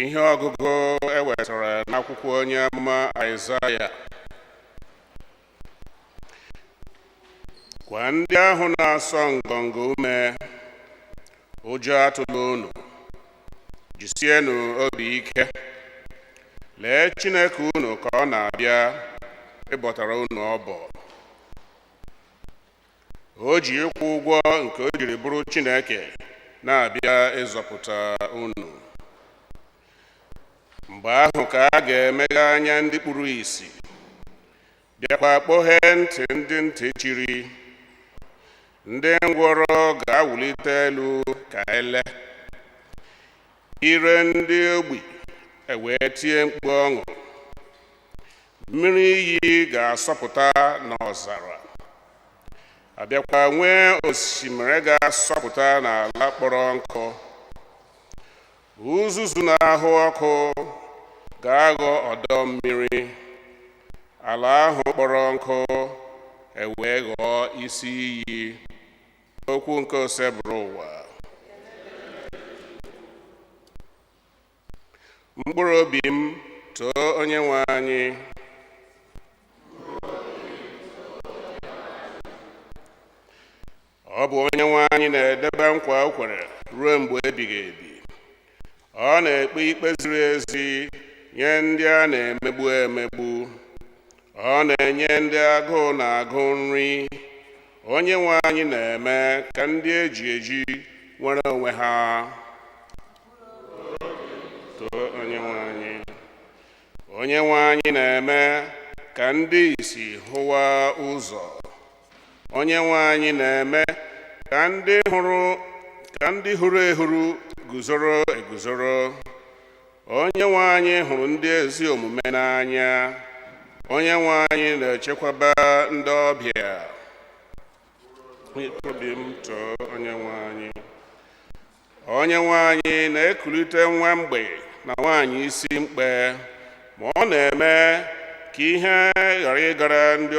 Ihe ọgụgụ e wetara n'akwụkwọ onye amụma Aịzaya. Gwa ndị ahụ na-asọ ngọngọ ume, ụjọ atụla unu, jisienụ obi ike. Lee Chineke unu ka ọ na-abịa ịbọtara unu ọbọ. O ji ịkwụ ụgwọ nke o jiri bụrụ Chineke na-abịa ịzọpụta unu. Mgbe ahụ ka a ga-emeghe anya ndị kpuru ìsì, bịakwa kpọghee ntị ndị ntị chiri. Ndị ngwọrọ ga-awụlite elu ka ele, ire ndị ogbi ewee tie mkpu ọṅụ. Mmiri iyi ga-asọpụta n'ọzara, abịakwa nwee osimiri ga-asọpụta n'ala kpọrọ nkụ. Uzuzu na-ahụ ọkụ ga-aghọ ọdọ mmiri, ala ahụ kpọrọ nkụ ewee ghọọ isi iyi. Okwu nke Osebụrụwa. Mkpụrụ obi m, too Onyenwe anyị. Ọ bụ Onyenwe anyị na-edebe nkwa o kwere ruo mgbe ebighị ebi. Ọ na-ekpe ikpe ziri ezi nye ndị a na-emegbu emegbu. Ọ na-enye ndị agụụ na-agụ nri. Onyenwe anyị na-eme ka ndị eji eji nwere onwe ha. Too Onyenwe anyị. Onyenwe anyị na-eme ka ndị ìsì hụwa ụzọ. Onyenwe anyị na-eme ka ndị huru ehuru guzoro eguzoro. Onyenwe anyị hụrụ ndị ezi omume n'anya. Onyenwe anyị na-echekwaba ndị ọbịa. Obi m, too Onyenwe anyị. Onyenwe anyị na-ekulite nwa mgbei na nwaanyị isi mkpe, ma ọ na-eme ka ihe ghara ịgara ndị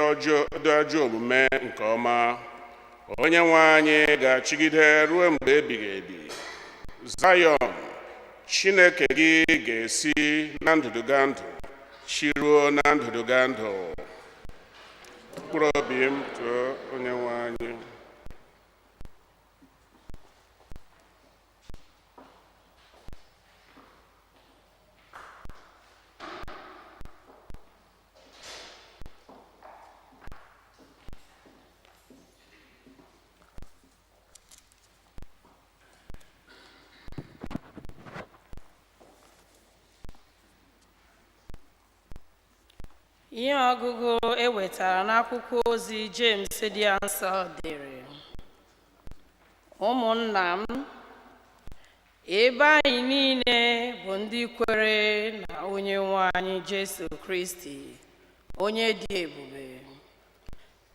ajọ omume nke ọma. Onyenwe anyị ga-achịgide ruo mgbe ebighị ebi. Zayọn, Chineke gị ga-esi na ndụdụgandụ chiruo na ndụdụgandụ. Mkpụrụ obi m, too Onyenwe anyị. Ihe ọgụgụ e wetara n'akwụkwọ ozi James dị nsọ dere. Ụmụnna m, ebe anyị niile bụ ndị kwere na onye nwe anyị Jesu Kristi, onye dị ebube,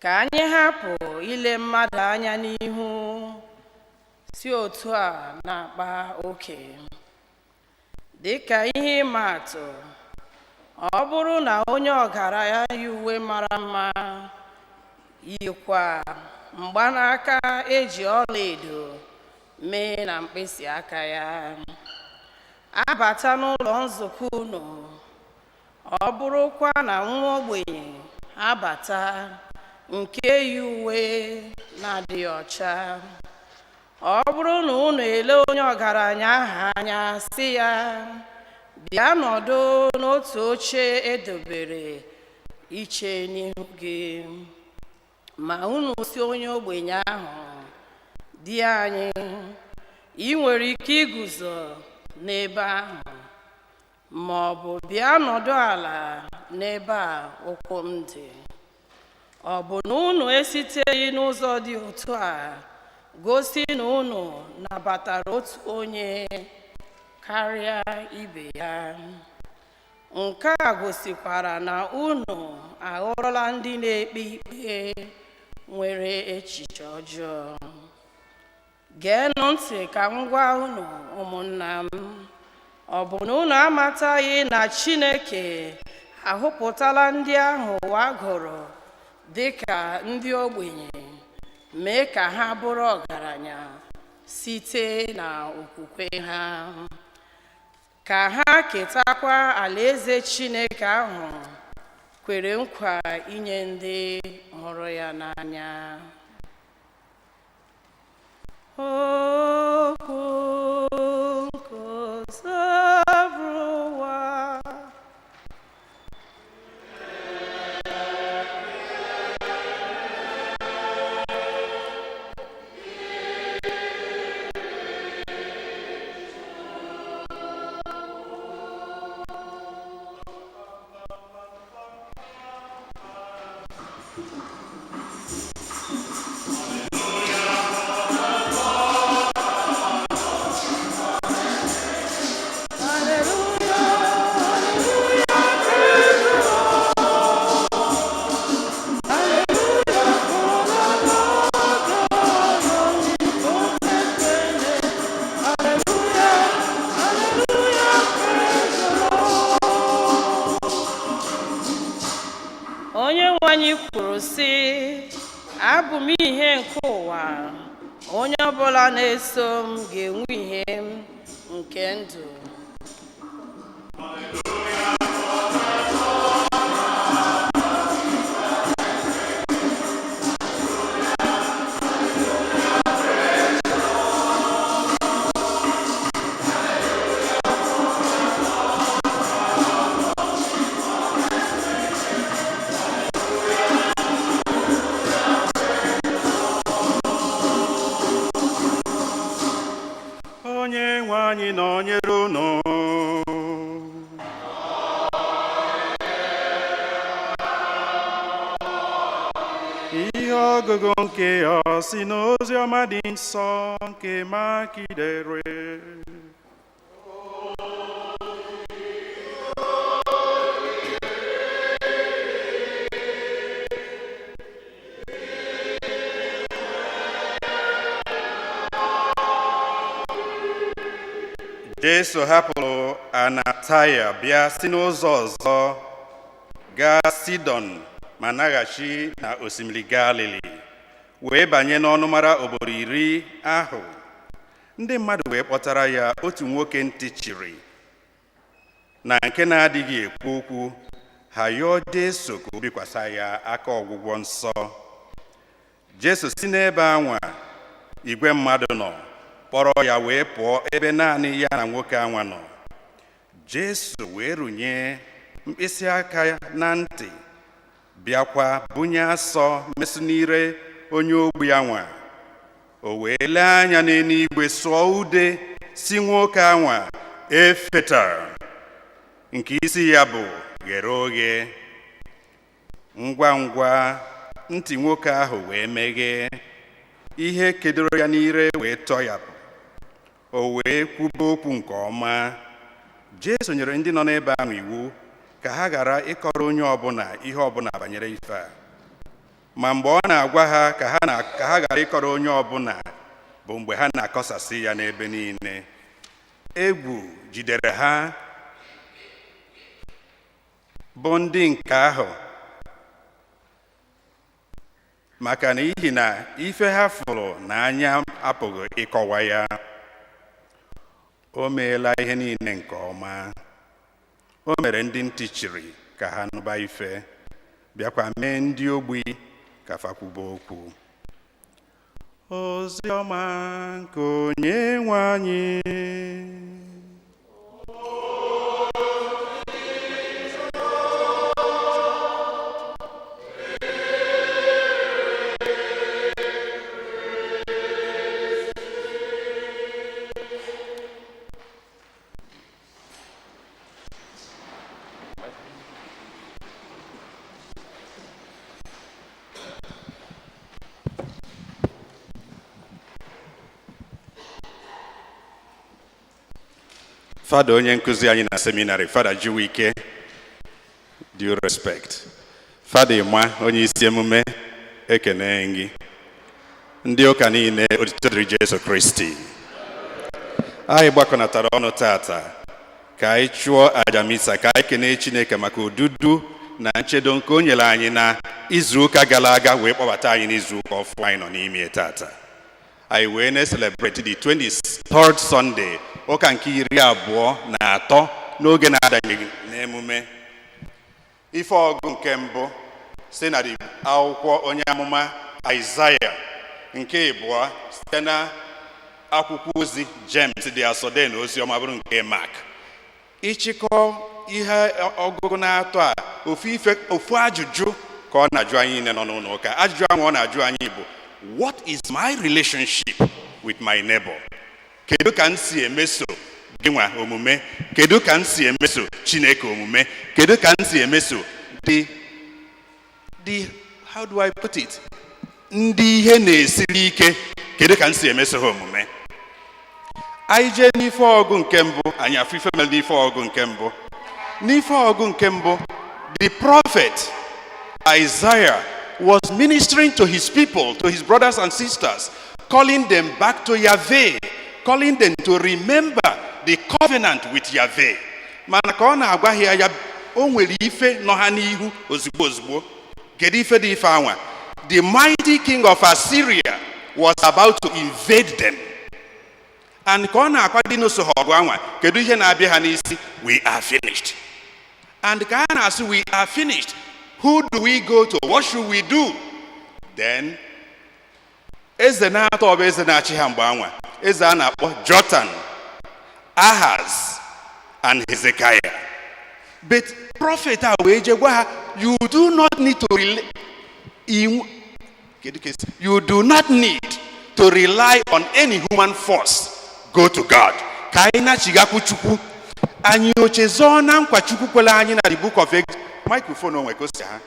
ka anyị hapụ ile mmadụ anya n'ihu si otu a na-akpa oke. Dịka ihe ịma atụ, ọ bụrụ na onye ọgaranya yi uwe mara mma, yikwa mgbanaka eji ọlaedo mee na mkpịsị aka ya, abata n'ụlọ nzukọ unu, ọ bụrụkwa na nwa ogbenye abata nke yi uwe na-adịghị ọcha, ọ bụrụ na unu ele onye ọgaranya ahụ anya sị ya, bịa nọdụ n'otu oche edobere iche n'ihu gị, ma unu sị onye ogbenye ahụ, di anyị, ị nwere ike iguzo n'ebe ahụ, ma ọ bụ bịa nọdụ ala n'ebe a ụkwụ m dị. Ọ bụ na unu esiteghị n'ụzọ dị otu a gosi na unu nabatara otu onye karịa ibe ya? Nke a gosikwara na unu aghọrọla ndị na-ekpe ikpe nwere echiche ọjọọ. Geenụ ntị ka m gwa unu, ụmụnna m, ọ bụ na unu amataghị na Chineke ahụpụtala ndị ahụ ụwa gụrụ dị ka ndị ogbenye, mee ka ha bụrụ ọgaranya site na okwukwe ha? Ka ha ketakwa alaeze Chineke ahụ kwere nkwa inye ndị hụrụ ya n'anya. Okwu nke Osebụrụwa. Onye nwe anyị kwuru sị, abụ m ihe nke ụwa, onye ọbụla na-eso m ga-enwe ihe m nke ndụ. Onye nwe anyị nọnyere unu. Ihe ọgụgụ nke ọ si n'ozi ọma dị nsọ nke Mak dere. Jesu hapụrụ Anataya bịa si n'ụzọ ọzọ gaa Sidọn ma naghachi na osimiri Galili, wee banye n'ọnụmara obodo iri ahụ. Ndị mmadụ wee kpọtara ya otu nwoke ntị chiri na nke na-adịghị ekwu okwu. Ha yọọ Jesu ka o bikwasa ya aka ọgwụgwọ nsọ. Jesu si n'ebe anwa igwe mmadụ nọ kpọrọ ya wee pụọ ebe naanị ya na nwoke anwa nọ. Jesu wee rụnye mkpịsị aka ya na ntị, bịakwa bunye asọ mesụ n'ire onye ogbi anwa. O wee lee anya n'eluigwe, sụọ ude, si nwoke anwa, "Efeta," nke isi ya bụ "Ghere oghe." Ngwa ngwa, ntị nwoke ahụ wee meghee, ihe kedoro ya n'ire wee tọyapụ, o wee kwuba okwu nke ọma. Jesu nyere ndị nọ n'ebe ahụ iwu ka ha ghara ịkọrọ onye ọbụla ihe ọbụla banyere ife a. Ma mgbe ọ na-agwa ha ka ha ghara ịkọrọ onye ọbụla bụ mgbe ha na-akọsasị ya n'ebe niile. Egwu jidere ha bụ ndị nke ahụ, maka n'ihi na ife ha fụrụ n'anya apụghị ịkọwa ya. O meela ihe niile nke ọma. O mere ndị ntị chiri ka ha nụba ife, bịakwa mee ndị ogbi ka fa kwuba okwu. Ozi ọma nke Onye nwe anyị. Fada onye nkụzi anyị na seminarị, Fada Jiwike, due respect. Fada Ịma, onye isi emume, ekene gị. Ndị ụka niile, otito dịrị Jesu Kristi. Anyị gbakọnatara ọnụ tata ka anyị chụọ aja misa, ka anyị kenee Chineke maka odudu na nchedo nke o nyere anyị na izu ụka gara aga, wee kpọbata anyị n'izu ụka ọfụ anyị nọ n'ime tata. Anyị wee na-celebrate the 23rd Sunday. Ụka nke 23 n'oge na-adanyeghị n'emume. Ife ọgụ nke mbụ si na akwụkwọ onye amụma Aịzaya, nke ịbụọ site na akwụkwọ ozi James dị asọ na ozi ọma bụrụ nke Mark. Ịchịkọ ihe ọgụgụ na-atọ a, ofu ife, ofu ajụjụ ka ọ na-ajụ anyị niile nọ n'ụlọ ụka. Ajụjụ ahụ ọ na-ajụ anyị bụ, "What is my relationship with my neighbor?" Kedu ka m si emeso gị nwa omume? Kedu ka m si emeso Chineke omume? Kedu ka m si emeso the, how do I put it, ndị ihe na-esiri ike? Kedu ka m si emeso ha omume? Anyị jee n'ife ọgụ nke mbụ, anyị afụ ife mere n'ife ọgụ nke mbụ. N'ife ọgụ nke mbụ, the prophet Isaiah was ministering to his people, to his brothers and sisters, calling them back to Yahweh, calling them to remember the covenant with Yahweh. Mana ka ọ na-agwa ha ya, o nwere ife nọ ha n'ihu ozugbo ozugbo. Kedu ife dị ife anwa? The mighty king of Assyria was about to invade them. And ka ọ na-akwado ịnụso ha ọgụ anwa, kedu ihe na-abịa ha n'isi? "We are finished." And ka a na-asị, "We are finished, who do we go to? What should we do?" Then eze na-atọ ọbụ eze na-achị ha mgbe anwa, eze a na-akpọ Jotham, Ahaz and Hezekiah. But prophet a wee je gwa ha, "You do not need to rely, kedu ka esi, you do not need to rely on any human force. Go to God." Ka anyị nachigakwu Chukwu. Anyị ochezọọ na nkwa Chukwu kwere anyị na the book of microphone onwe ka o si ha.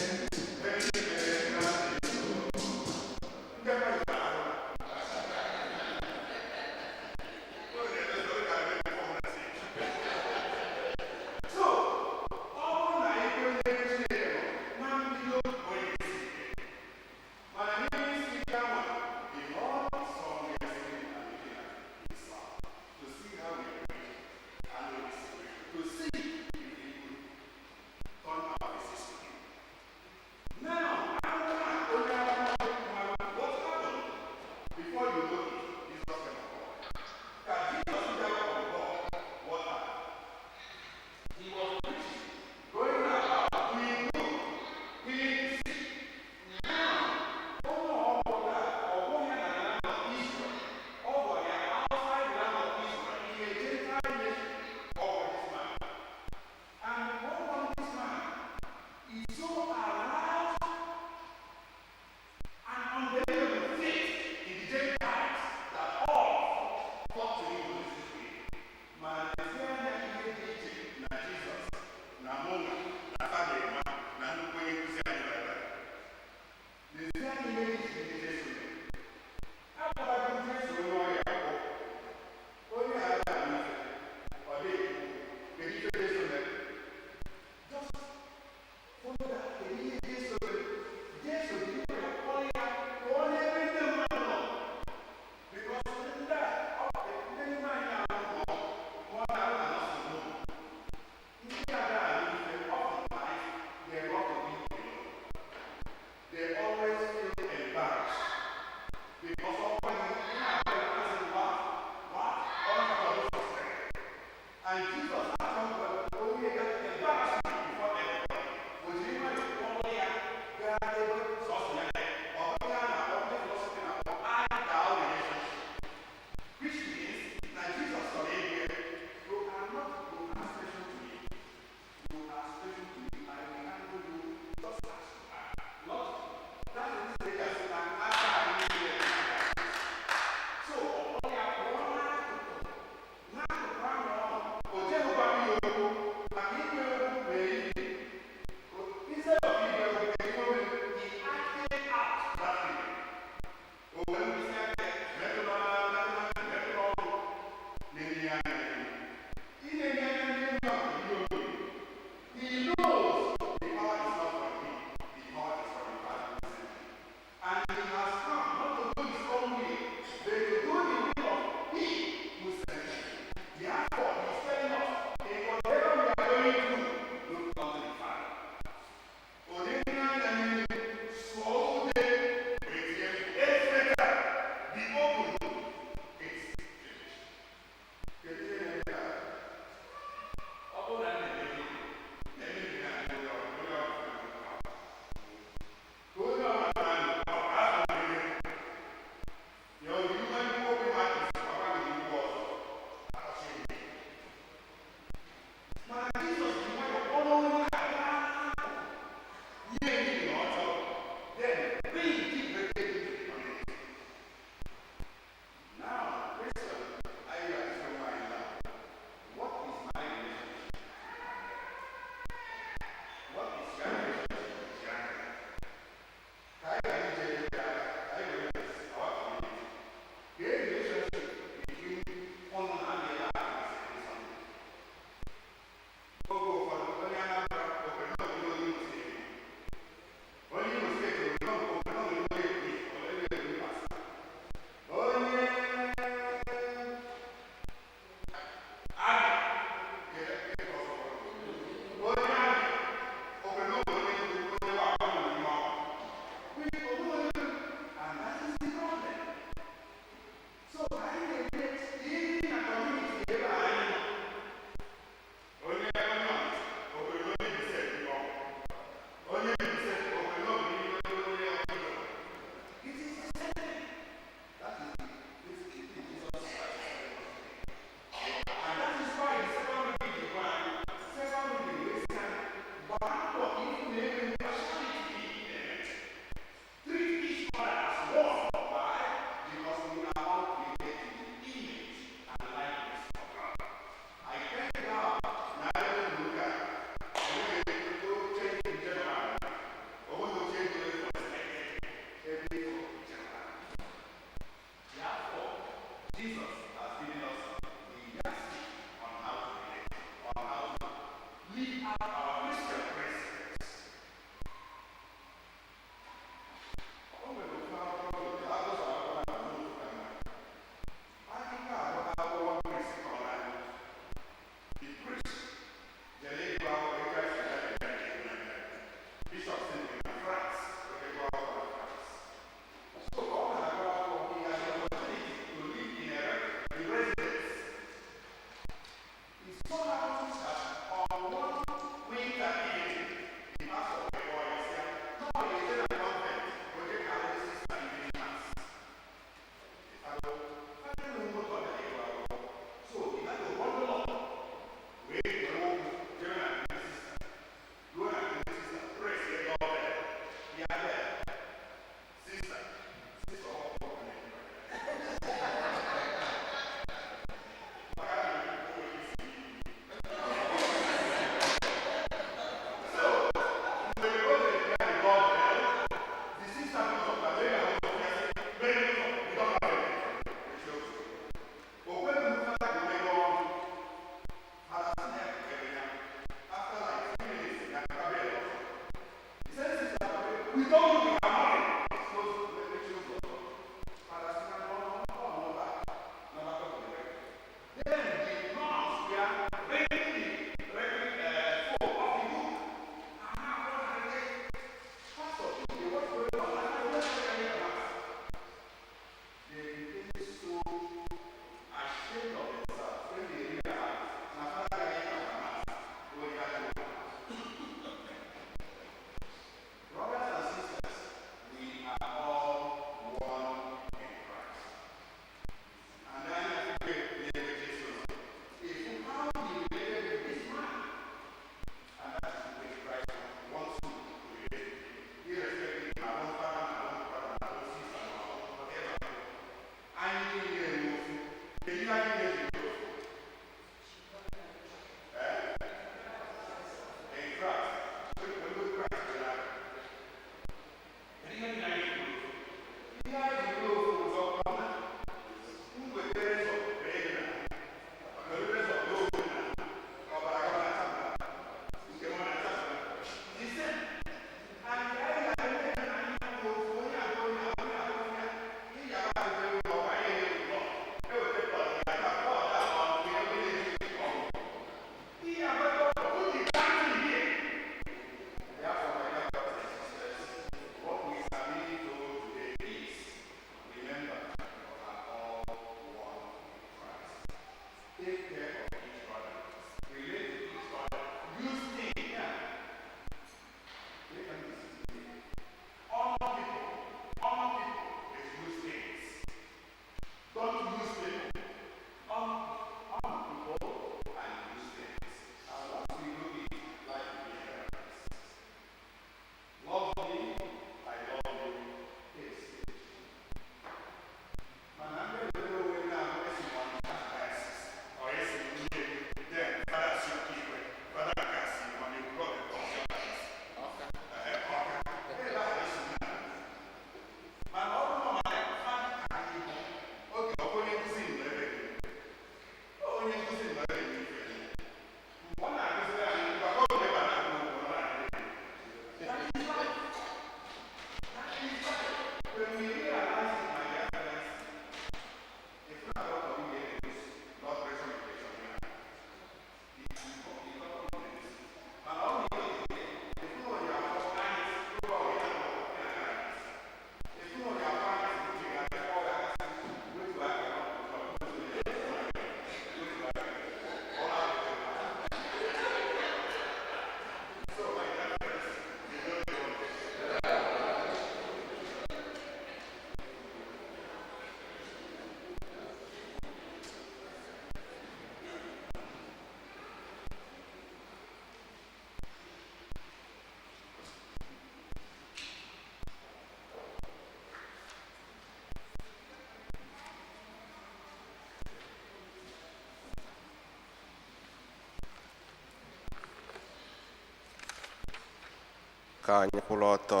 Ka anyị kwụrụ ọtọ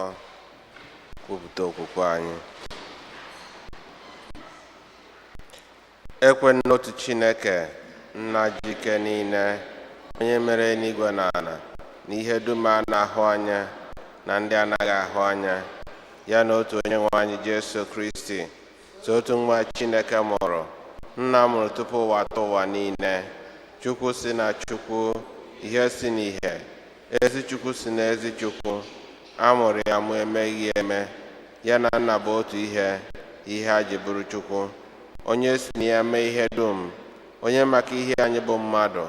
kwupụta okwukwe anyị. Ekwe n'otu Chineke, nna jike niile, onye mere eluigwe na ala na ihe dum a na-ahụ anya na ndị anaghị ahụ anya, ya na otu onye nwe anyị Jesu Kristi, so otu nwa Chineke mụrụ, nna mụrụ tupu ụwa atọ ụwa niile, Chukwu si na Chukwu, ihe si n'ihe, ezi Chukwu si na ezi Chukwu, a mụrụ ya mụ emeghị eme, ya na nna bụ otu ihe, ihe a ji bụrụ Chukwu, onye si na ya mee ihe dum, onye maka ihe anyị bụ mmadụ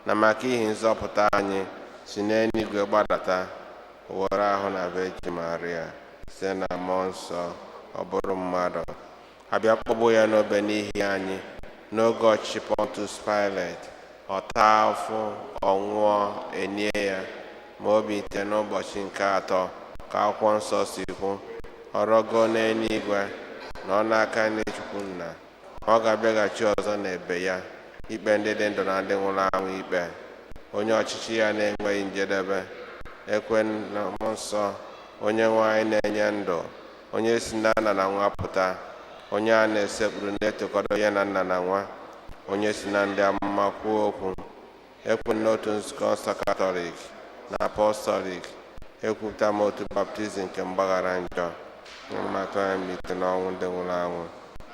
na maka ihi nzọpụta anyị si n'eluigwe gbadata, were ahụ na Virgin Maria site na mmụọ nsọ ọ bụrụ mmadụ, abịa kpọgbuo ya n'obe n'ihi anyị n'oge ọchịchị Pontius Pilate, ọ taa afụ, ọ nwụọ, enie ya, ma obi ite n'ụbọchị nke atọ ka akwụkwọ nsọ si kwu, ọ rọgoo n'eluigwe na ọ n'aka ndị Chukwu nna, ọ ga-abịaghachi ọzọ n'ebe ya ikpe ndị dị ndụ na ndị nwụrụ anwụ ikpe, onye ọchịchị ya na-enweghị njedebe. Ekwe na mmụọ nsọ, onye nwe anyị na-enye ndụ, onye si na nna na nwa pụta, onye a na-esekpuru na-etokọdo ya na nna na nwa, onye si na ndị amụma kwuo okwu. Ekwe n'otu nzukọ nsọ Katọlik na apọstọlik, Ekwupụta m otu baptizim nke mgbaghara njọ, na mmatụ anya mbilite n'ọnwụ ndị nwụrụ anwụ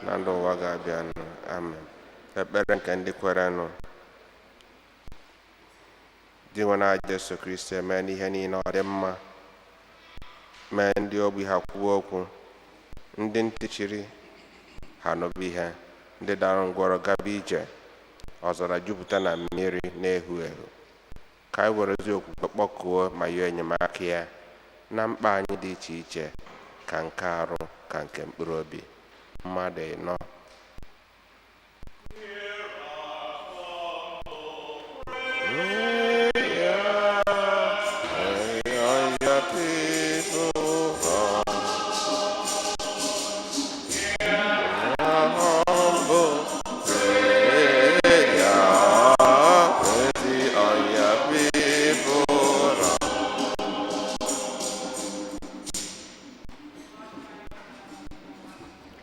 na ndụ ụwa ga-abịanụ. Amen. Ekpere nke ndị kwerenụ. Dinwenụ anyị Jesu Kristi, emee n'ihe niile ọ dị mma, mee ndị ogbi ha kwuo okwu, ndị ntị chiri ha nụba ihe, ndị dara ngwọrọ gaba ije, ọzara jupụta na mmiri na-ehu ehu. Ka anyị werezi okwukwe kpọkuo ma yọọ enyemaka ya na mkpa anyị dị iche iche, ka nke arụ ka nke mkpụrụ obi. Mmadụ ịnọ.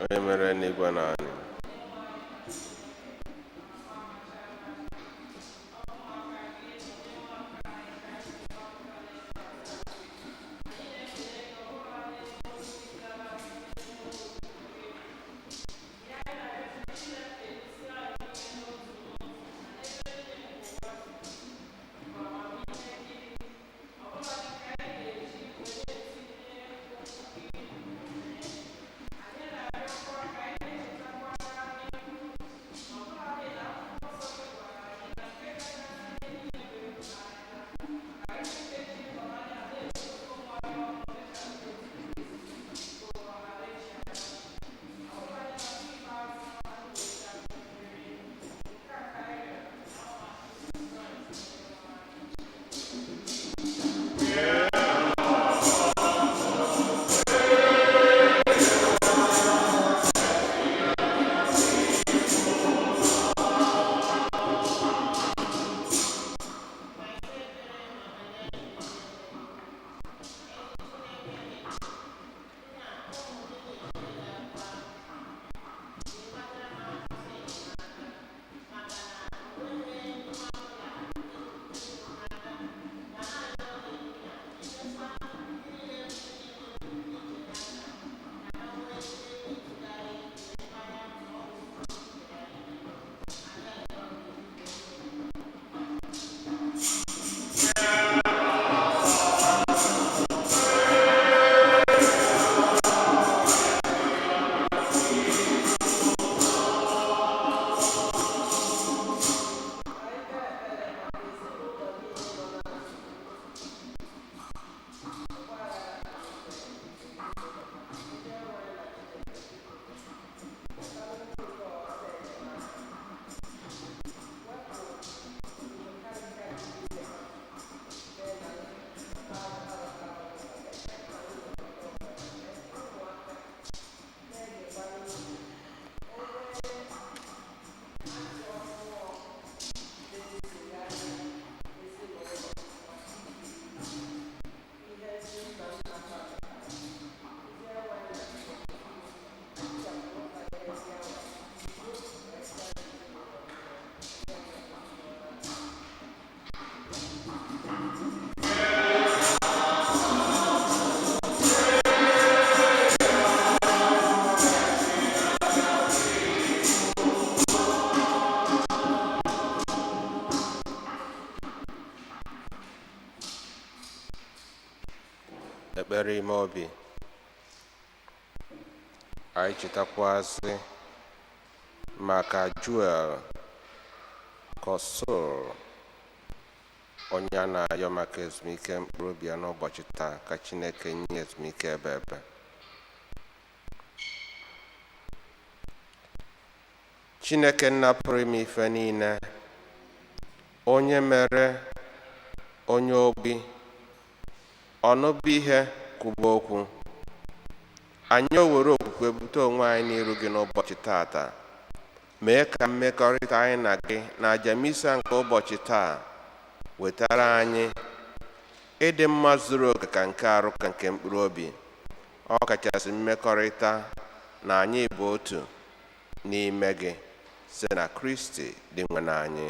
Onye mere n'igwe na anyị. Ekpere ime obi. Anyị chetakwazị maka Joel Kosol, onye a na-ayọ maka ezumike mkpụrụ obi ya n'ụbọchị taa, ka Chineke nye ezumike ebe ebe. Chineke nna pụrụ ime ife niile, onye mere onye ogbi ọnụbụ ihe kwuba okwu, anyị o were okwukwe bute onwe anyị n'iru gị n'ụbọchị tata, mee ka mmekọrịta anyị na gị na aja misa nke ụbọchị taa wetara anyị ịdị mma zuru oke, ka nke arụ ka nke mkpụrụ obi, ọ kachasị mmekọrịta na anyị bụ otu n'ime gị, site na Kristi dị nwe anyị.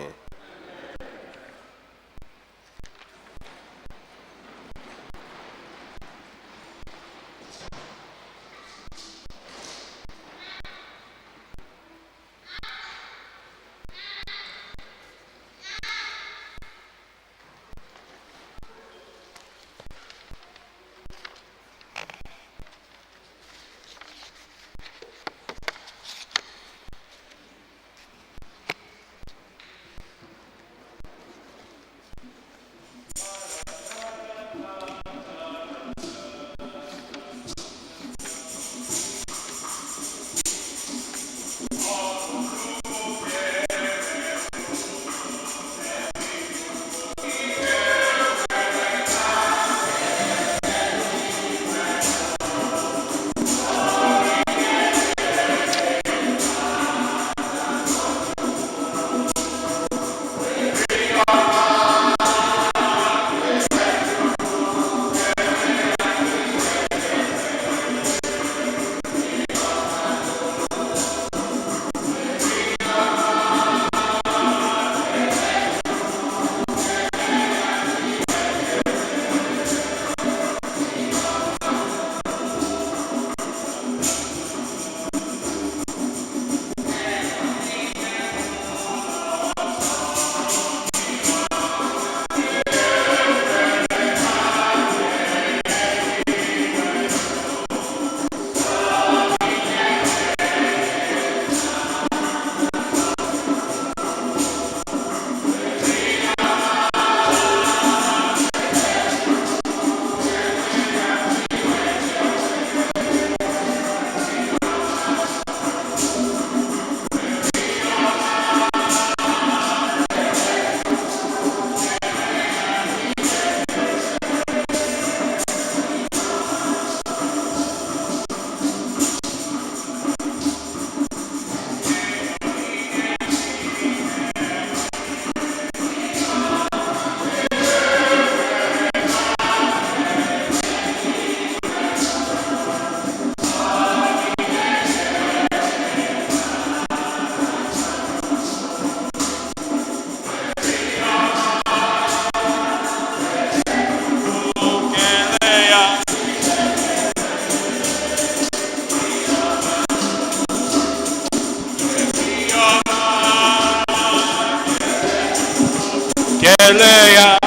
Kelee ya.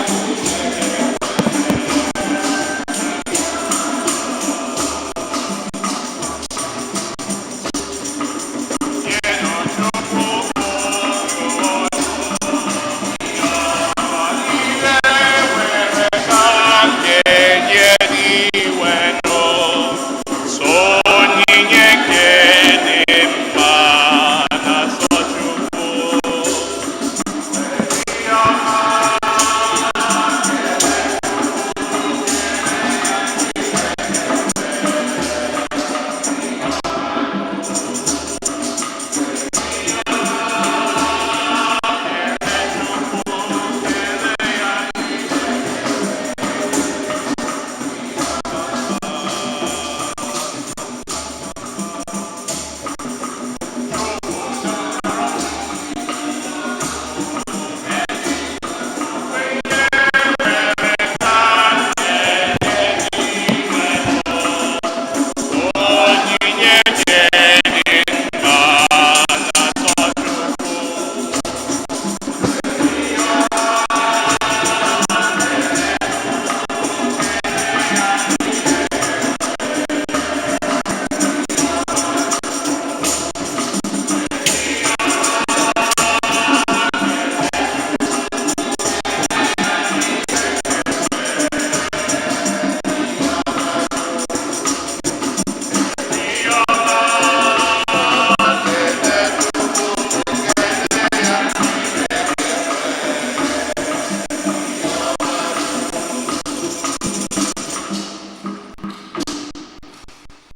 Ga-enye n'iwenụ, so onyinye nke dị mma na-asọ Chukwu. Onyinye nke dị mma na-asọ Chukwu.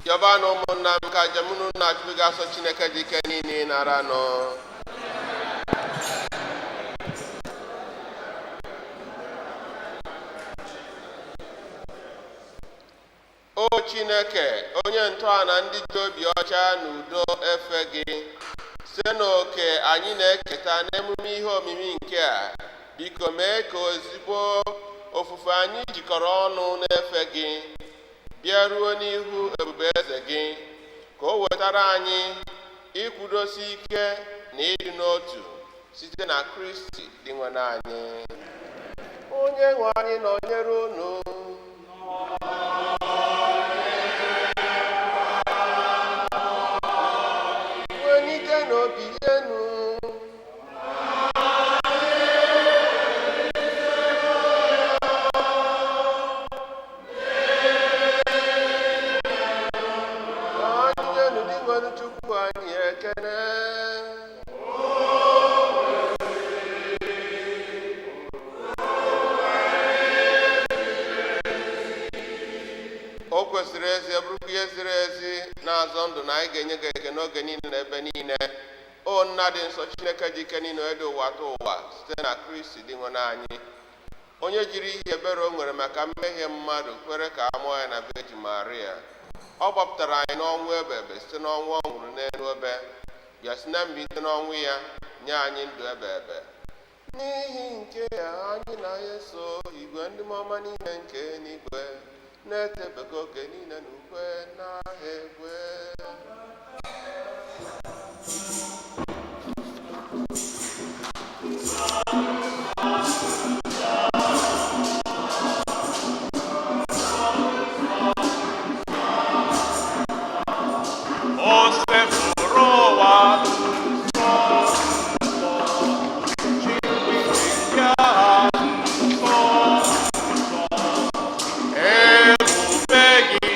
Yọba na ụmụnna m ka njem unu na-achụbiga asọ Chineke dị ike niile nara nọ. O Chineke, onye ntọala ndị ji obi ọcha na udo efe gị, site n'oke anyị na-eketa n'emume ihe omimi nke a, biko mee ka ozigbo ofufe anyị jikọrọ ọnụ na-efe gị bịaruo n'ihu ebube eze gị, ka o wetara anyị ịkwụdosi ike na ịdị n'otu site na Kristi dị nwe anyị. Onye nwe anyị nọnyere unu. Welite n'obi enu. Ka anyị nyenu dị nwere Chukwu anyị ekele. O kwesịrị ezi bụrụkwa ihe ziri ezi na-azọ ndụ na anyị ga-enye gị eke n'oge niile na ebe niile. O nna dị nsọ, Chineke dị ike niile, onye dị ụwa atọ ụwa, site na Kristi dị nwe anyị, onye jiri ihe ebere o nwere maka mmehie mmadụ kwere ka a mụọ ya na Virgin Maria. Ọ gbapụtara anyị n'ọnwụ ebebe site n'ọnwụ ọ nwụrụ n'elu obe, bịa si na mbilite n'ọnwụ ya nye anyị ndụ ebebe. N'ihi nke ya anyị na-eso igwe ndị mmụọ niile nke eluigwe na-etebego oge niile n'ukwe na egwe. O sepụrụ ụwa nsọ nsọ, Chukwu ndị agha nsọ nsọ, ebube gị.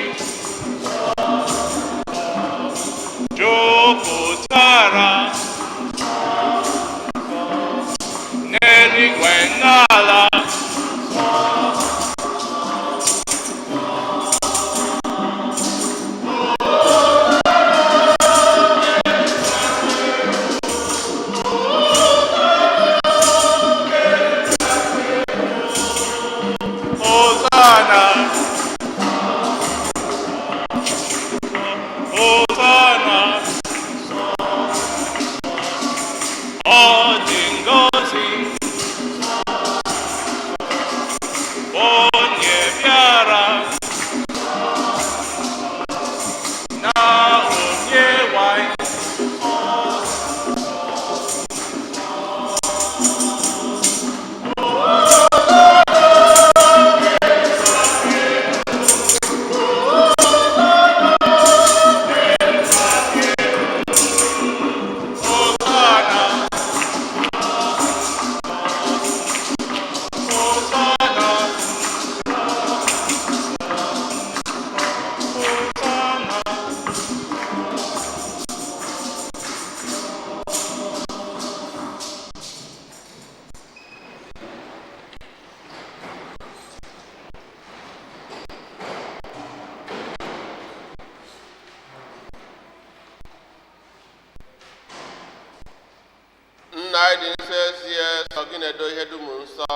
Anyị dị nsọ ezie, sọ gị na-edo ihe dum nsọ.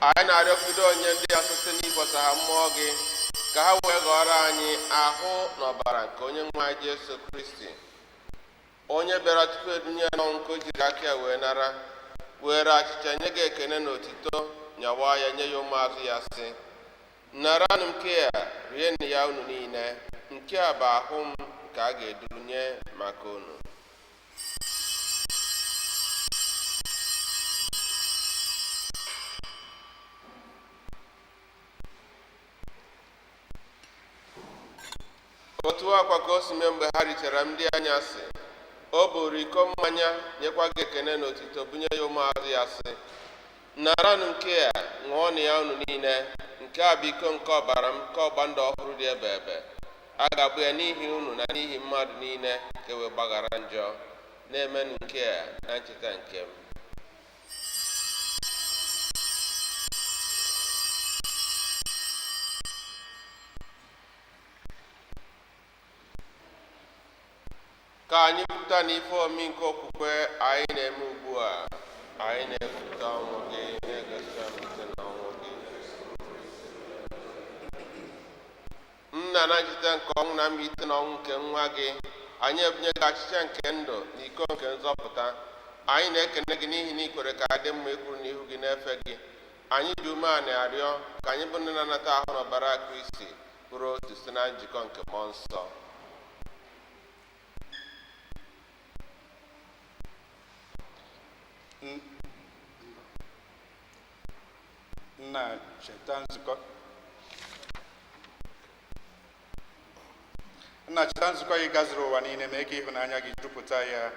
Anyị na-arịọkwudo onye ndị ya site n'ịkwasa ha mmụọ gị ka ha wee ghọrọ anyị ahụ na ọbara nke onye nwe anyị Jesu Kristi, onye bịara tupu edunye ya n'ọnwụ nke o jiri aka ya wee nara, were achịcha nye gị ekene na otito, nyawa ya nye ya ụmụazụ ya, sị: "Naranụ nke a, rienụ ya unu niile. Nke a bụ ahụ m nke a ga-eduru nye maka unu." Otu akwa ka o si mee mgbe ha richara ndị anyasị, o buru iko mmanya, nyekwa gị ekene na otito, bunye ya ụmụazụ ya, sị: "Naranụ nke a, ṅụọnụ ya unu niile. Nke a bụ iko nke ọbara m nke ọgba ndụ ọhụrụ dị ebe ebe. A ga-abụ ya n'ihi unu na n'ihi mmadụ niile ka e wee gbaghara njọ. Na-emenụ nke a na ncheta nke m." Ka anyị kwupụta na ife omi nke okwukwe anyị na-eme ugbu a. Anyị na-ekwupụta ọnwụ gị, na-egosi mmalite n'ọnwụ gị, Nna. Na ncheta nke ọnwụ na mbilite n'ọnwụ nke nwa gị, anyị ebunye gị achịcha nke ndụ na iko nke nzọpụta. Anyị na-ekene gị n'ihi na ị kwere ka adị mma ikwuru n'ihu gị na-efe gị. Anyị ji umeala arịọ ka anyị bụ ndị na-anata ahụ na ọbara Kristi bụrụ otu site na njikọ nke mmụọ nsọ. Nna, cheta nzukọ, Nna, cheta nzukọ gị gazuru ụwa niile. Mee ka ịhụnanya gị jupụta ya.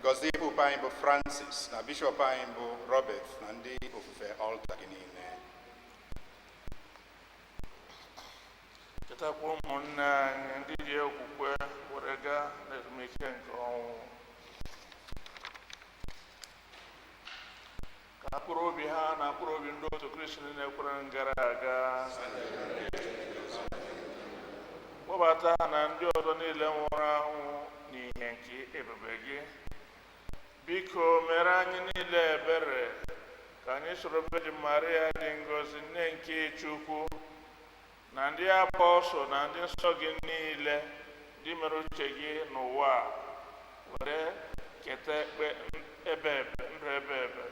Gọzie Pope anyị bụ Francis, na bishọp anyị bụ Robert, na ndị ofufe ọlta gị niile. Chetakwa ụmụnne anyị ndị ji okwukwe were gaa n'ezumike nke ọnwụ, ka mkpụrụ obi ha na mkpụrụ obi ndị otu Kristi niile kwere gara aga, kpọbata ha na ndị ọzọ niile nwụrụ anwụ n'ihe nke ebube gị. Biko mere anyị niile ebere, ka anyị soro Virgin Maria dị ngọzi, nne nke Chukwu, na ndị apọstụl na ndị nsọ gị niile ndị mere uche gị n'ụwa a, were keta ekpe ebe ebe ndụ ebe ebe,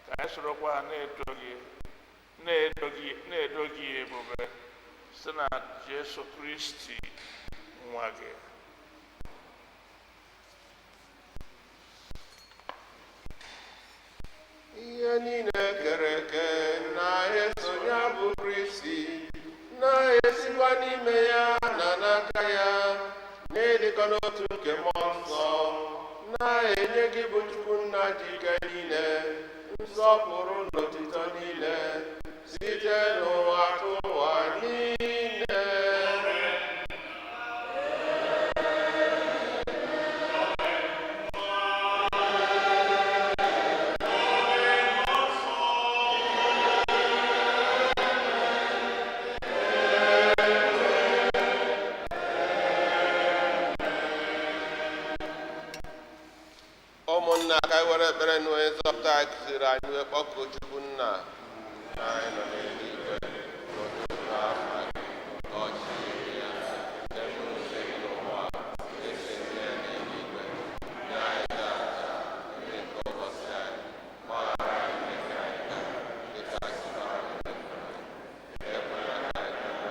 ka anyị sorokwa ha na-eto gị na-edo gị ebube site na Jesu Kristi nwa gị. Ihe niile kere eke na-eso ya bụ Kristi, na-esikwa n'ime ya na n'aka ya, n'ịdịkọ n'otu nke mmụọ nsọ, na-enye gị bụ Chukwu Nna ji ike niile nsọpụrụ na otito niile site n'ụwa tụ ụwa niile. Ụmụnna, ka anyị were ekpere na onye nzọpụta anyị kụziri anyị wee kpọkuo Chukwu Nna. Anyị nọ n'eluigwe, ka o doo afa gị, ka ọchịchị gị ya, eme uche gị n'ụwa ka esi eme ya n'eluigwe. Nye anyị tata nri nke ụbọchị anyị. Gbaghara anyị mmehie anyị dịka anyị si gbaghara ndị mmadụ anyị. Ekwela ka anyị daba.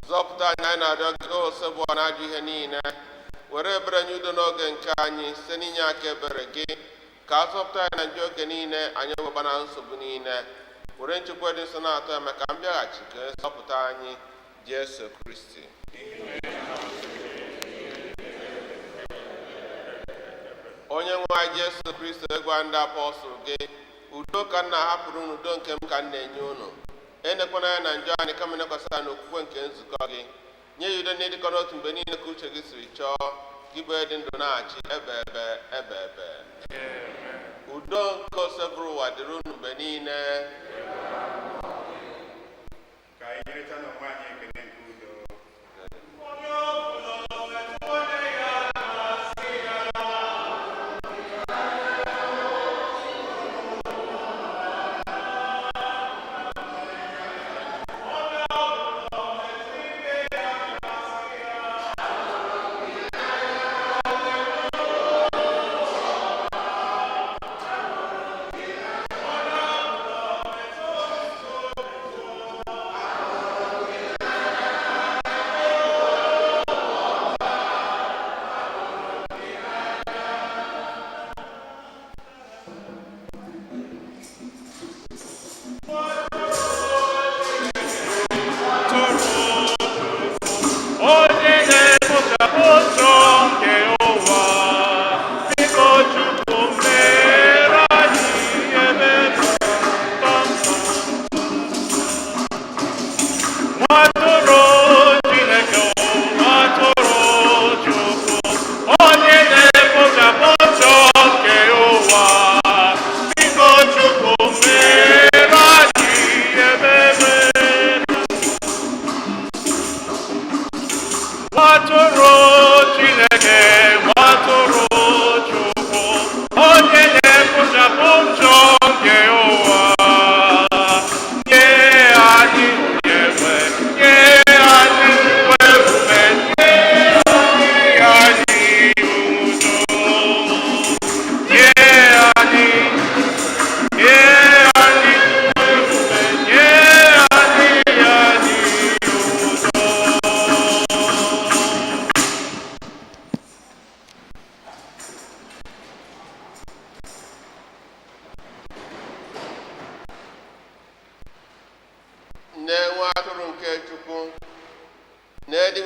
Zọpụta anyị, anyị na-arịọ gị, o na ajọ ihe niile. Were ebere nye udo n'oge nke anyị site n'inye aka ebere gị, ka a zọpụta anyị na njọ oge niile, anyị weba na nsogbu niile, were nchekwa dị nsọ na-atọ ya maka mbịaghachi nke nzọpụta anyị Jesu Kristi. Onye nwe anyị Jesu Kristi, gwa ndị apọstụl gị: "Udo ka m na-ahapụrụ unu, udo nke m ka m na-enye unu. Enekwana anya na njọ anyị, kama nekwasị anya n'okwukwe nke nzukọ gị. Nye ya udo na ịdịkọ n'otu mgbe niile ka uche gị siri chọọ, gị bụ dị ndụ na-achị ebe ebe ebe ebe." Udo nke osebụrụ ụwa dịrị unu mgbe niile. Ka anyị nyerịta n'onwe anyị ekele nke udo. Onye ọbụla metụ nwanne ya aka, sị ya.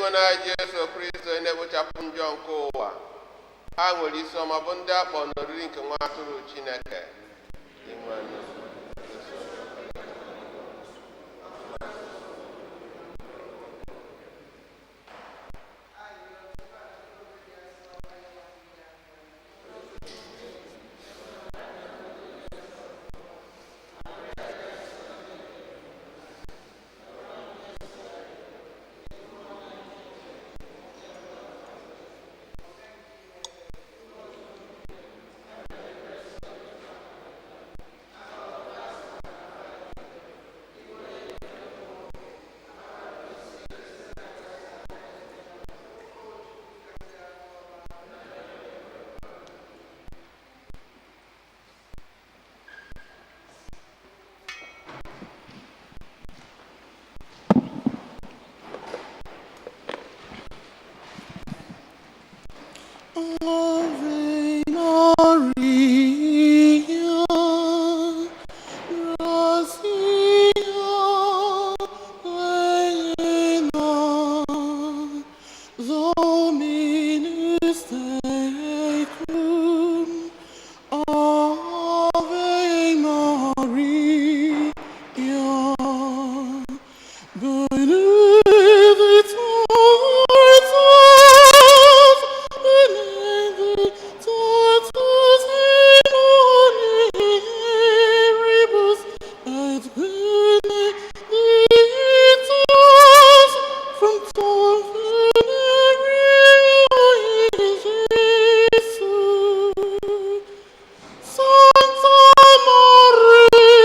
Dinwenụ anyị Jesu Kristo, onye na-ekpochapụ njọ nke ụwa. Ha nwere isi ọma bụ ndị akpọ n'oriri nke nwa atụrụ Chineke. Dinwenụ, Jesu. Ave Maria, gratia plena, Dominus tecum, Ave Maria, benedicta et benedictus fructus ventris Iesus. Sancta Maria,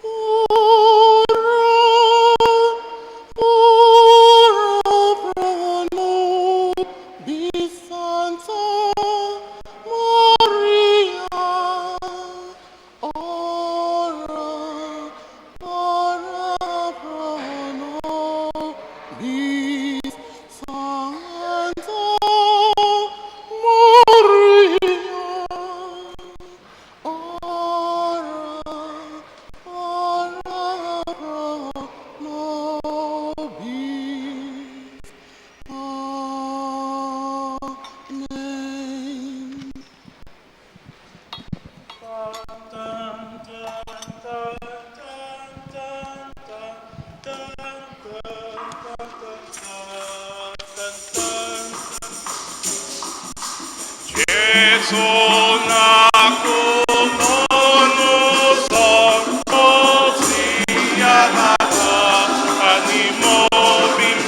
ora, ora pro nobis. Sancta Maria, ora, ora pro nobis. Sancta Maria, ora, ora pro nobis. Amen. Jesu na-akụ n'ọnụ ụzọ, ozi ya na-aba n'ime obi m.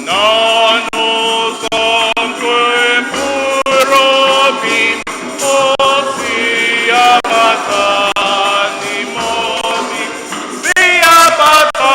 N'ọnụ ụzọ nke mkpụrụ obi m, ozi ya bata n'ime obi m. Si ya bata.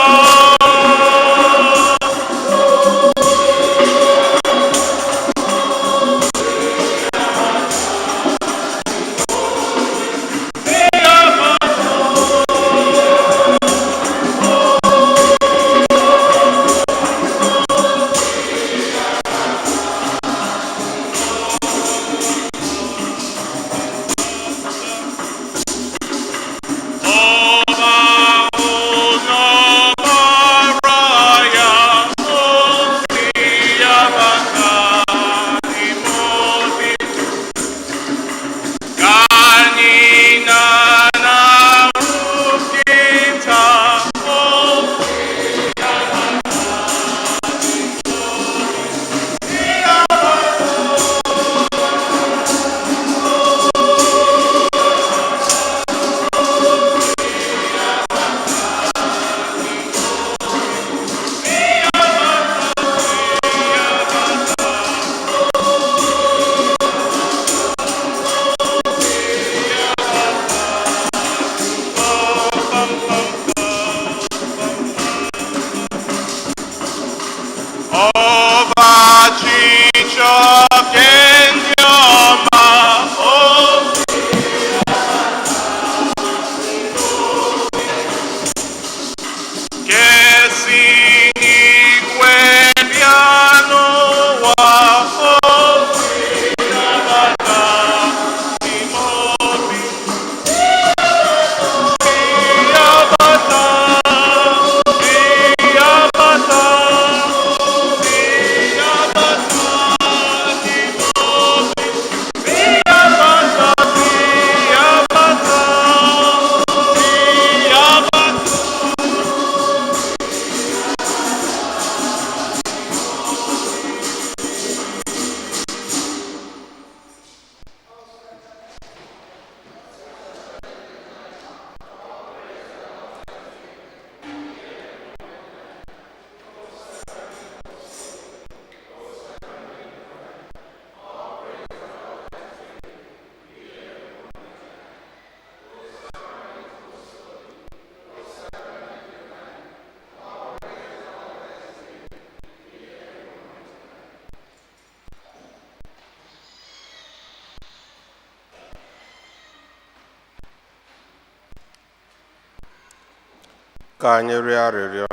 Ka anyị rịọ arịrịọ.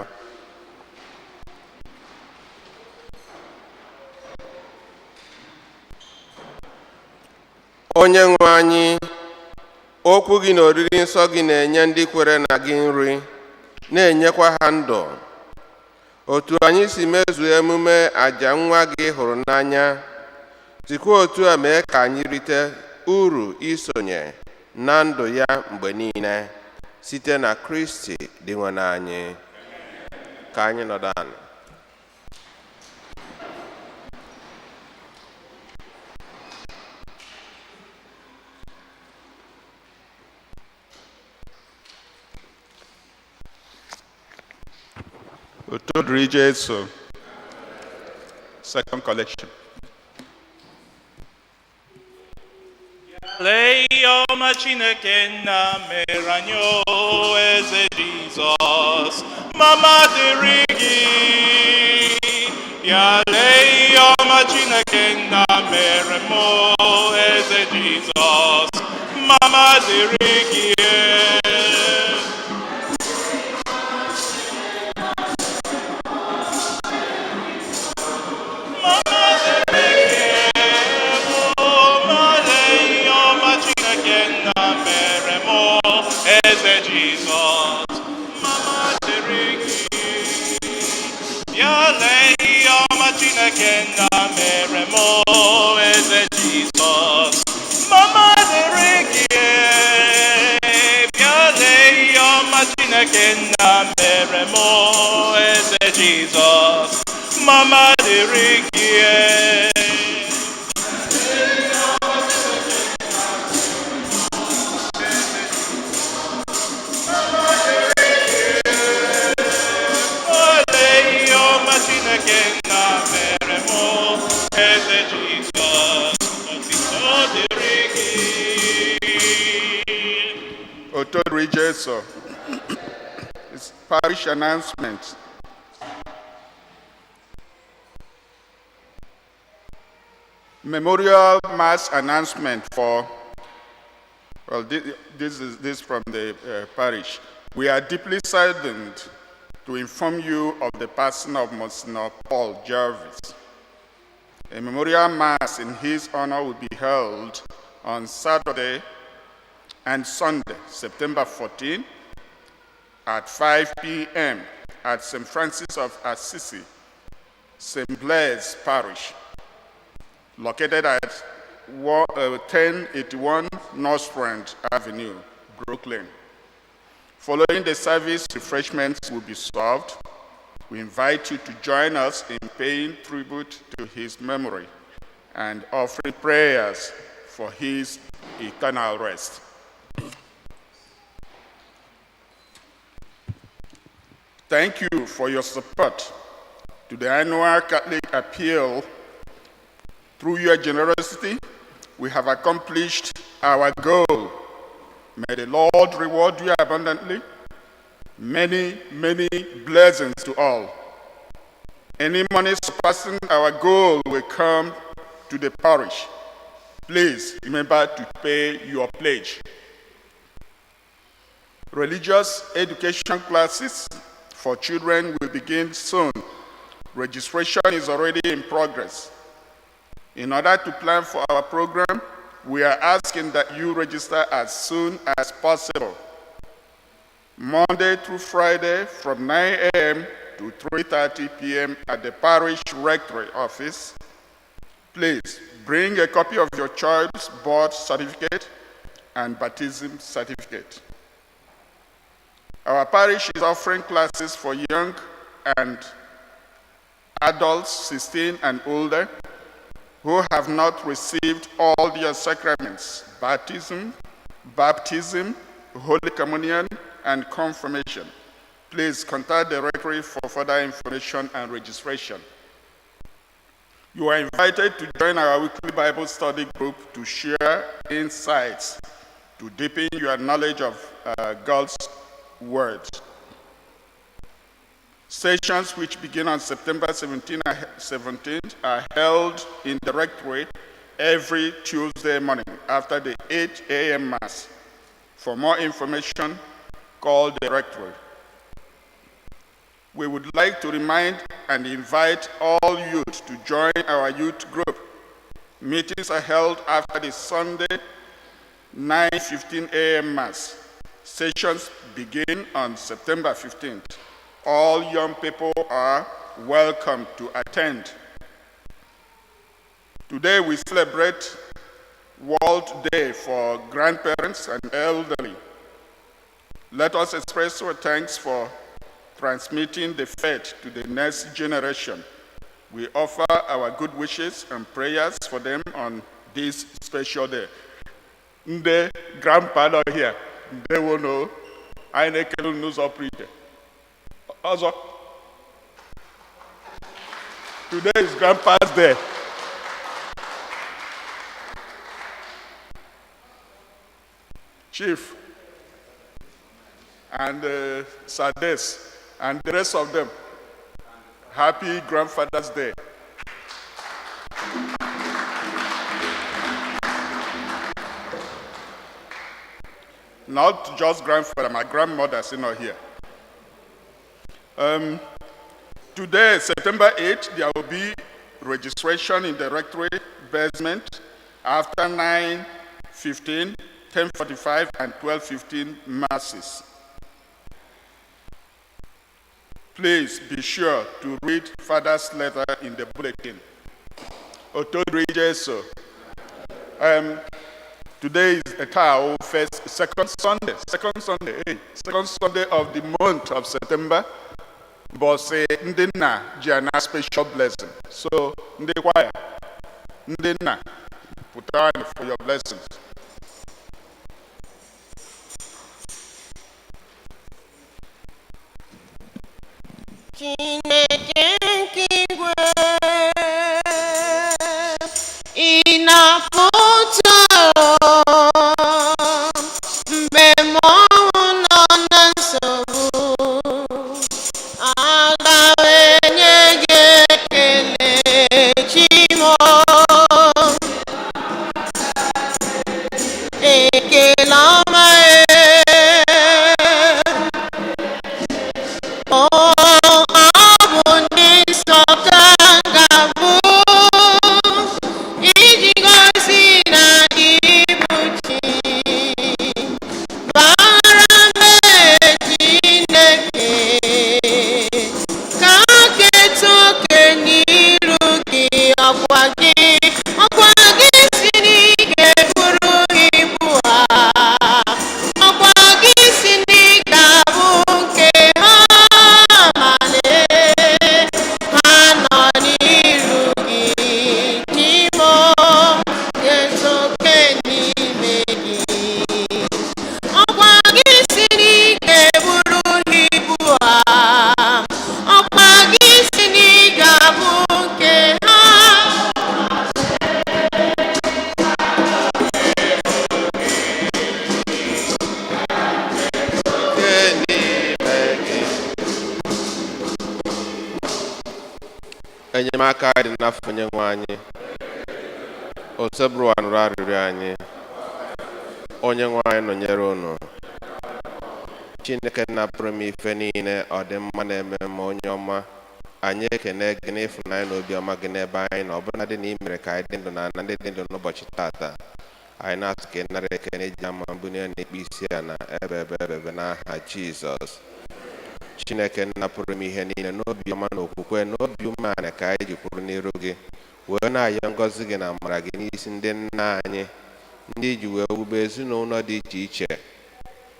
Onye nwe anyị, okwu gị na oriri nsọ gị na-enye ndị kwere na gị nri, na-enyekwa ha ndụ. Otu anyị si mezuo emume àjà nwa gị hụrụ n'anya, sikwa otu a mee ka anyị rite uru isonye na ndụ ya mgbe niile, site na Kristi Dinwenụ anyị. Ka anyị nọdụ ala. Otito dịrị Jesu. Second collection. Lee ihe ọma Chineke nna mere anyị, o eze Jizọs, mma dịrị gị. Bịa lee ihe ọma Chineke nna mere m, o eze Jizọs, mma dịrị gị. Lee ihe ọma Chineke nna mere m, o eze Jizọs, mma dịrị gị. Bịa lee ihe ọma Chineke nna mere m, o eze Jizọs, mma dịrị gị. Bịa lee ihe ọma Chineke nna mere m, o eze Jizọs, mma dịrị gị. Olee ihe ọma Chineke nna mere m, eze Jizọs, otito dịrị gị. Otito dịrị Jesu. It's parish announcement. Memorial Mass announcement for, well, this is this from the parish. We are deeply saddened to inform you of the passing of Monsignor Paul Jarvis. A memorial Mass in his honor will be held on Saturday and Sunday, September 14, at 5 p.m. at St. Francis of Assisi, St. Blaise Parish, located at 1081 Nostrand Avenue, Brooklyn. Following the service, refreshments will be served. We invite you to join us in paying tribute to his memory and offering prayers for his eternal rest. Thank you for your support to the annual Catholic Appeal. Through your generosity, we have accomplished our goal. May the Lord reward you abundantly. Many, many blessings to all. Any money surpassing our goal will come to the parish. Please remember to pay your pledge. Religious education classes for children will begin soon. Registration is already in progress. In order to plan for our program, we are asking that you register as soon as possible. Monday through Friday from 9 a.m. to 3:30 p.m. at the parish rectory office. Please bring a copy of your child's birth certificate and baptism certificate. Our parish is offering classes for young and adults 16 and older who have not received all their sacraments: baptism, Holy Communion, and confirmation. Please contact the rectory for further information and registration. You are invited to join our weekly Bible study group to share insights to deepen your knowledge of God's Word. Sessions which begin on September 17th are held in the rectory every Tuesday morning after the 8 a.m. Mass. For more information, call the rectory. We would like to remind and invite all youth to join our youth group. Meetings are held after the Sunday 9:15 a.m. Mass. Sessions begin on September 15th. All young people are welcome to attend. Today we celebrate World Day for Grandparents and Elderly. Let us express our thanks for transmitting the faith to the next generation. We offer our good wishes and prayers for them on this special day. Ndị grandpa nọ here, ndewo. Anyị na-ekele unu n'ụzọ pụrụ iche. Ọzọ, today is Grandpa's Day. Chief and Sades and the rest of them, happy Grandfather's Day. Not just grandfather, my grandmother's not here. Today, September 8th, there will be registration in the rectory basement after 9:15, 10:45, and 12:15 masses. Please be sure to read Father's letter in the bulletin. Otito dịrị Jesu. Today is a cow first, second Sunday, second Sunday of the month of September. But say ndị nna ji ana special blessing. So ndị choir, ndị nna, pụtara for your blessings. Chineke nke igwe, ị na-apụta mgbe mmụọ nọ na nsogbu, aga m enye gị ekele, Chimo. Ekele ọma e. Ọ bụ ndị nsọ ka m ga-abụ iji gosi na ịbụ chi bara m. Chineke, ka keta oke n'iru gị. Ọkwa gị si na ị ga-eburu ibu ha, ọkwa gị si na ị ga-abụ nke ha, ma lee ha nọ n'iru gị. Chimo, keta oke n'ime gị. Ọkwa gị si na ị ga-eburu ibu ha, ọkwa gị si na ị ga-abụ nke ha. Nke n'ime gị. Enyemaka dị n'afọ onye nwe anyị. Osebụrụwa nụrụ arịrịọ anyị. Onye nwe anyị nọnyere unu. Chineke napụrụ m ife niile, ọ dị mma na-eme mma, onye ọma anyị, ekene gị n'ịfụnanya na obiọma gị n'ebe anyị na ọbụla dị na ị mere ka anyị dị ndụ na ana ndị dị ndụ n'ụbọchị tata. Anyị na-asụ ka ị nara ekene ji ama mbunye na ikpe isi a na ebe ebe ebe ebe n'aha Jizọs. Chineke napụrụ m ihe niile, n'obi ọma na okwukwe na obi umeala ka anyị ji kwuru n'iru gị wee na-ayọ ngọzi gị na amara gị n'isi ndị nna anyị, ndị ji wee wube ezinụlọ dị iche iche.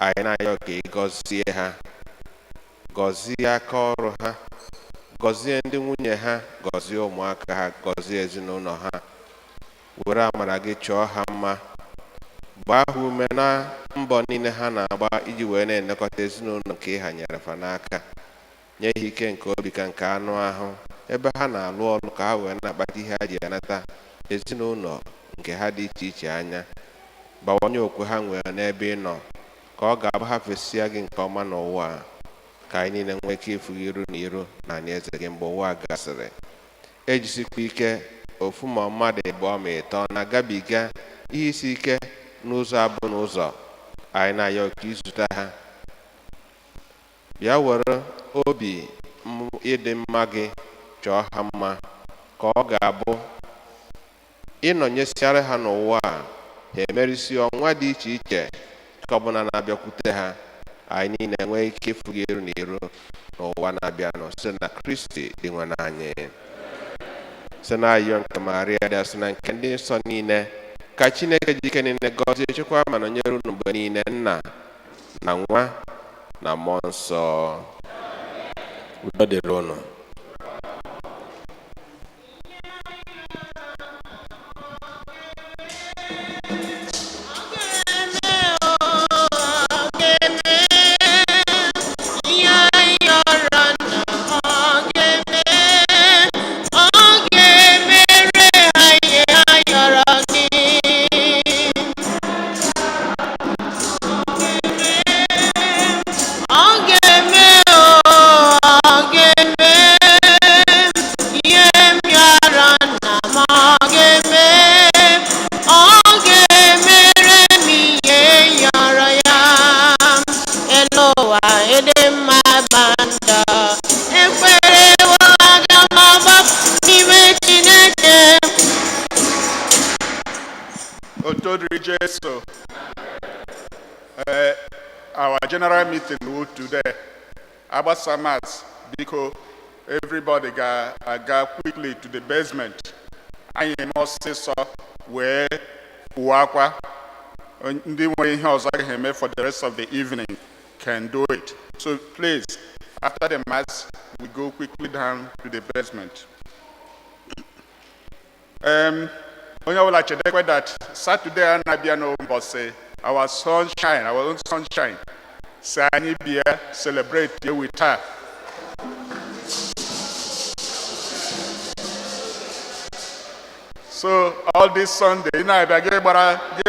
Anyị na-ayọ ka ị gọzie ha, gọzie aka ọrụ ha, gọzie ndị nwunye ha, gọzie ụmụaka ha, gọzie ezinụlọ ha. Were amara gị chọọ ha mma, gbaa ha ume na mbọ niile ha na-agba iji wee na-elekọta ezinụlọ nke ị hanyere fa n'aka. Nye ha ike nke obi ka nke anụ ahụ ebe ha na-alụ ọrụ, ka ha wee na-akpata ihe ha ji anata ezinụlọ nke ha dị iche iche anya. Bawanye okwe ha nwere n'ebe ị nọ, ka ọ ga-abụ ha fesịa gị nke ọma n'ụwa a, ka anyị niile nwee ike ịfụ gị iru na iru na eze gị mgbe ụwa gasịrị. Ejisikwa ike ofu ma mmadụ ịbụọ ma ịtọ na-agabiga ihe isi ike n'ụzọ abụ n'ụzọ, anyị na-ayọ ka izute ha, bịa were obi mma. Ịdị mma gị chọọ ha mma, ka ọ ga-abụ ịnọnyesiara ha n'ụwa a, ha emerisi ọnwa dị iche iche nke ọbụla na-abịakwute ha, anyị niile enwee ike ịfụ gị iru na iru n'ụwa na-abịanụ, site na Kristi dị nwe anyị, site na ayọ nke Maria dị asọ na nke ndị nsọ niile, ka Chineke ji ike niile gọzie, chekwa ma nọnyere unu mgbe niile, Nna na Nwa na Mmụọ Nsọ. Udo dịrị unu. Ihe anyị yọrọ nna, ọ ga-eme, ọ ga-emere ha ihe ha yọrọ gị. Ọ ga-eme o, ọ ga-eme ihe m yọrọ nna m, ọ ga-eme, ọ ga-emere m ihe yọrọ ya. Elu ụwa ịdị mma gbandọ ekwerewo, aga m agbapụ n'ime Chineke. Otito dịrị Jesu. Our general meeting will today. Agbasa Mass, biko, everybody ga-aga quickly to the basement. Anyị eme ọsịsọ wee pụọ akwa. Ndị nwere ihe ọzọ agaghị eme for the rest of the evening can do it. So please, after the Mass, we go quickly down to the basement. Onye ọbụla chedekwe that Saturday a na-abịa n'ụbọchị our sunshine, our own sunshine, si anyị bịa celebrate here with her. So all this Sunday, ị na-abịa gị gbara gị.